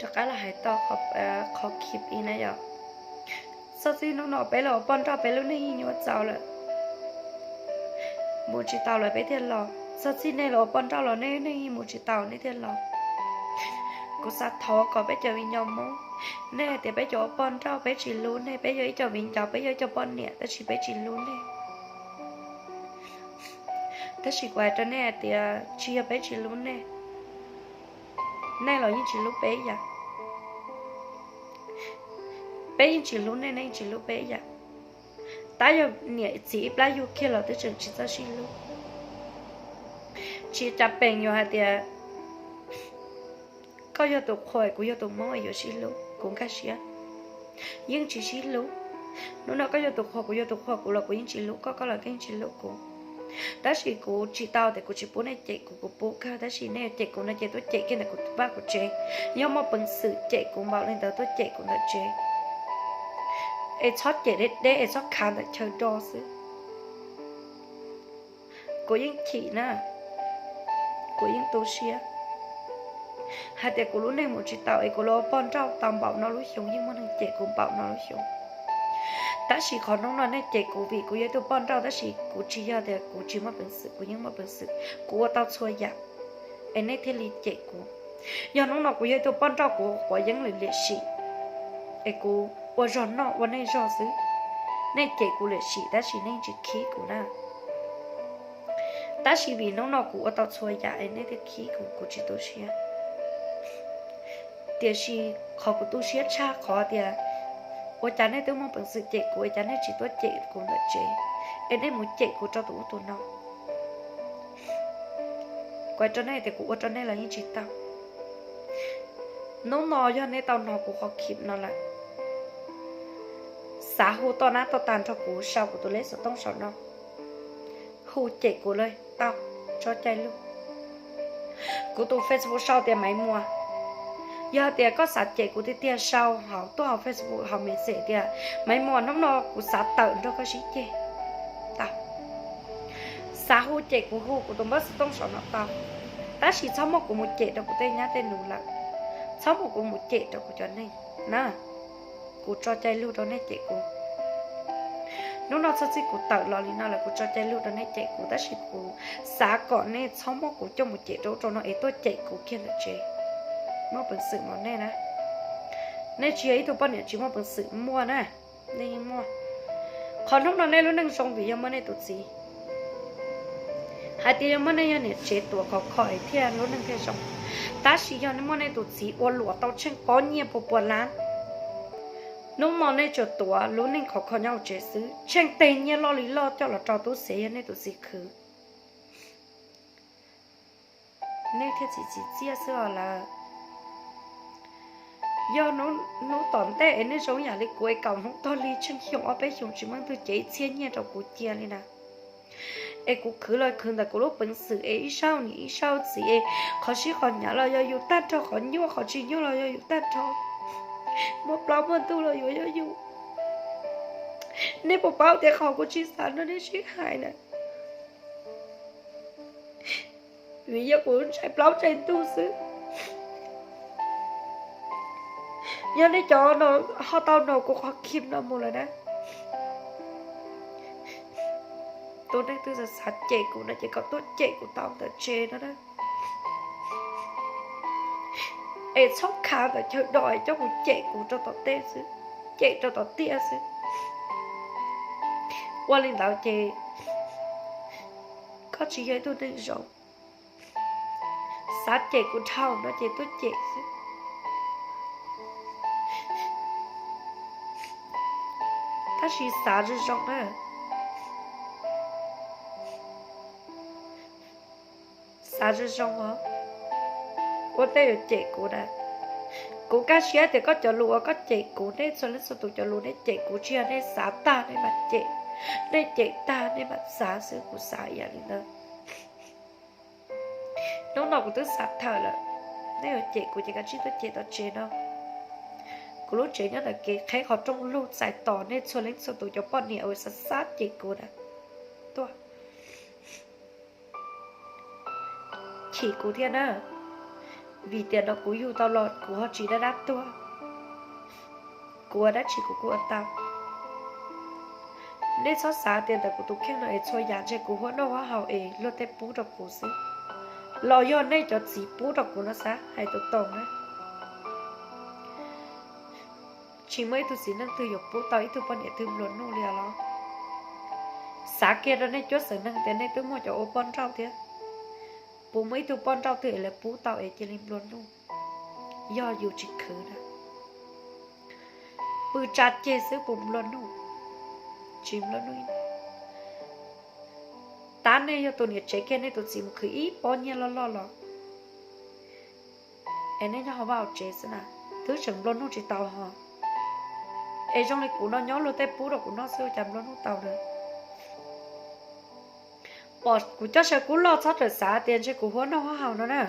Rov qab los hais tau qhov khib ib na yom. Txog txij hnub no peb los ua poj nrauj peb lub neej yeej nyuaj txaus lawm. Mus tsis tau lawm peb thiaj los. Txog txij nej los ua poj nrauj los nej lub neej yeej mus tsis tau nej thiaj los. Kuv xav thov kom peb cov viv ncaus Hmoob, nej hais tias peb cov ua poj nrauj peb tsis hlub nej, peb yog ib co viv ncaus, peb yog ib co poj niam tab sis peb tsis hlub nej. Tab sis kuv hais rau nej hais tias tsis yog peb tsis hlub nej, nej los yeej tsis hlub peb ib yam. Peb yeej tsis hlub nej, nej yeej tsis hlub peb ib yam. Tab yog niam txiv ib plab yug kiag los twb tseem tsis txawj sib hlub. Tsis cas peem yuav hais tias koj yog tus qhua kuv yog tus hmoob yuav sib hlub, kuv nkag siab. Yeej tsis sib hlub. Hnub no koj yog tus qhua kuv yog tus qhua, kuv los kuv yeej tsis hlub koj, koj los koj yeej tsis hlub kuv. Tab sis kuv tsis tau tias kuv tsis pub nej cem kuv, kuv pub kawg, tab sis nej yuav cem kuv no ces tuaj cem kiag ntawm kuv tus vaj kuv tsev. Yog muaj peev xwm cem kuv npaum li ntawd tuaj cem kuv ntawm tsev, es txhob cem deb deb es txhob khav ntawm chaw do xwb. Kuv yeej chim na, kuv yeej tu siab hais tias kuv lub neej mus tsis tau es kuv los ua poj nrauj tau npaum no lub xyoo yeej muaj neeg cem kuv npaum no lub xyoo. Tab sis qhov hnub no nej cem kuv vim kuv yog ib tug poj nrauj, tab sis kuv tsis yog tias kuv tsis muaj peev xwm, kuv yeej muaj peev xwm, kuv ua tau txhua yam es nej thiaj li cem kuv. Yog hnub no kuv yog ib tug poj nrauj kuv quav yeeb lwm liam sim es kuv ua zog noj ua neej zog xwb, nej cem kuv liam sim tab sis nej tsis khib kuv na. Tab sis vim hnub no kuv ua tau txhua yam es nej thiaj khib kuv, kuv tsis tu siab. Tiam sis qhov kuv tu siab tshaj qhov tias ua cas nej twb muaj peev xwm cem kuv es cas nej tsis tuaj cem kuv ntawm tsev, es nej mus cem kuv rau tus ub tus no. Kuv hais rau nej tias kuv ua rau nej los yeej tsis tau. Hnub no yog nej tau hnov kuv qhov khib no lawm, xav hu toj nab toj tag nrho kuv sau kuv tus lej xov tooj saum no, hu cem kuv lawm tau, tso cai lug. Kuv tus Facebook sau tias Maiv Muas. Yog tias koj xav cem kuv tiag tiag sau hauv tuaj hauv Facebook hauv message tias Maiv Muas, hnub no kuv xav tawm nrog koj sib ceg tau. Xav hu cem kuv hu kuv tus npawb xov tooj saum no tau, tab sis txhob muab kuv mus cem rau kuv tej nyab tej nus lawm, txhob muab kuv mus cem rau kuv cov neeg na. Kuv tso cai lug rau nej cem kuv. Hnub no txog txij kuv tawm los li no lawm kuv tso cai lug rau nej cem kuv, tab sis kuv xav kom nej txhob muab kuv coj mus cem rau ub rau no es tuaj cem kuv kiag ntawm tsev. Muaj peev xwm mas nej na, nej tsis yog ib tug poj niam tsis muaj peev xwm, muaj na, nej yeej muaj. Qhov hnub no nej lub neej zoo vim yog muaj nej tus txiv. Hais tias yog muaj nej yog niam tsev tuav khov kho es thiaj lub neej thiaj zoo, tab sis yog nej muaj nej tus txiv ua luam tau tsheej pob nyiaj pua pua lab, hnub no nej tsuas tuav lub neej khov kho nyob hauv tsev xwb, tsheej teg nyiaj loj li loj coj los rau tub xev yog nej tus txiv khwv. Nej thiaj txim txiv txiaj xwb os lawm. Yog hnub tom ntej es nej zoo yam li kuv es kaum hnub tog li tsheej xyoo ob peb xyoos tsis muaj leej twg cev ib txhiab nyiaj rau kuv cia li na. Es kuv khwv los khwv ntawm kuv lub peev xwm es ib sab niam ib sab txiv es qhov sib qhov hnyav los yog yus tag nrho, qhov nyuaj qhov tsis nyuaj los yog yus tag nrho, muaj plaub muaj ntug los yuav yog yus. Nej puas paub tias qhov kuv tsis xav nrog nej sib hais na, vim yog kuv ntshai plaub ntshai ntug xwb. Yog nej cov no ho tau hnov kuv qhov khib no mus lawm na, tus neeg twg xav cem kuv no ces kom tuaj cem kuv tau ntawm tsev no na. Es txhob khav ntawm chaw do es coj mus cem kuv rau tom tej xwb, cem rau tom tiaj xwb. Ua li ntawd ces koj tsis yog ib tug neeg zoo. Xav cem kuv dhau no ces tuaj cem xwb, tab sis xav zoo zoo na. Xav zoo zoo os, ua ntej yuav cem kuv na. Kuv kaj siab tias koj cov lus uas koj cem kuv, nej txhua leej txhua tus cov lus nej cem kuv tsis yog nej xav tag nej mam cem, nej cem tag nej mam xav xwb, kuv xav ib yam li ntawd. Hnub no kuv twb xav thawm lawm, nej yuav cem kuv ces kav tsij tuaj cem tom tsev no. Kuv lub tsev nyob ntawm kev qheb qhov rooj lug txais tos nej txhua leej txhua tus cov poj niam uas xav xav cem kuv na, tuaj. Chim kuv thiab na, Vim tiam no kuv yug tau los kuv ho tsis dab dab tuag, kuv ua dab tsi kuv kuj ua tau. Nej txhob xav tias ntawm kuv tus kheej no es txhua yam ntshe kuv huab noj huab haus es luag tej pub rau kuv xwb, los yog nej cov txiv pub rau kuv no xav hais tau tau na. Tsis muaj ib tug txiv neej twg yuav pub tau ib tug poj niam twg nplua nuj li os los. Xav kiag rau nej cuab xeem neeg tias nej twb muaj cov ua poj nrauj thiab, puas muaj ib tug poj nrauj twg es lawv pub tau es cia li nplua nuj? Yog yus tsis khwv na, pw tsa ceg xwb puas nplua nuj? Tsis nplua nuj. Tab nej yog tus niam tsev kiag nej tus txiv mus khwv ib pob nyiaj loj loj los es nej nyob hauv vaj hauv tsev xwb na, twb tseem nplua nuj tsis tau ho. Es zoo li kuv no nyob luag tej pub rau kuv noj xwb ua cas nplua nuj tau na. Pom kuv coj saw kub loj txhob rawm xav tias ntshe kuv huab noj huab haus no na.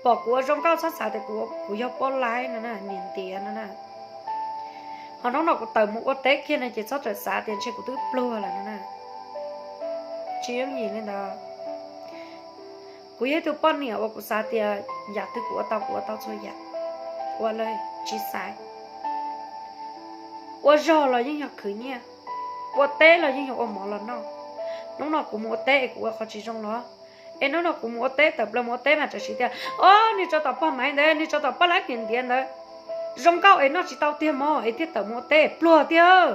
Pom kuv ua zoo nkauj txhob xav tias kuv yog poj laib no na, niam ntiav no na. Ho hnub no kuv tawm mus ua teb kiag no ces txhob rawm xav tias ntshe kuv twb pluag lawm no na. Tsis yooj yim li ntawd. Kuv yog ib tug poj niam uas kuv xav tias yam twg kuv ua tau, kuv ua tau txhua yam. Ua li tsis xaiv. Ua zog los yeej yog khwv nyiaj, ua teb los yeej yog ua mov los noj. Hnub no kuv mus ua teb es kuv ua qhov tsis zoo los, es hnub no kuv mus ua teb, tawm plaws mus ua teb mas tam sim tias, o, niag tsov tom poj maiv ntawd, niag tsov tom poj laib niam ntiav ntawd, zoo nkauj es noj tsis tau tiag mog es thiaj tawm mus ua teb pluag tiag.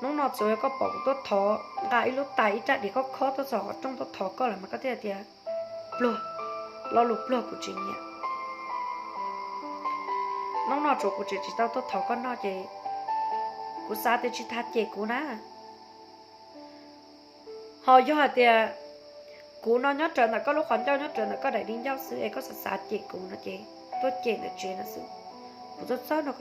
Hnub no txawm yog koj pom kuv tuaj thov, nqa ib lub tais ib rab diav khob khob tuaj txog qhov rooj tuaj thov koj lawm mas koj thiaj tias pluag. Lo lus pluag kuv tsis nyiam. Hnub no tsuav kuv tseem tsis tau tuaj thov koj noj ces kuv xav tias tsis tas cem kuv na. Ho yog hais tias kuv no nyob rawv ntawm koj lub qhov ncauj, nyob rawv ntawm koj daim di ncauj xwb es koj xav xav cem kuv no ces tuaj cem ntawm tsev no xwb. Kuv txawj txawj no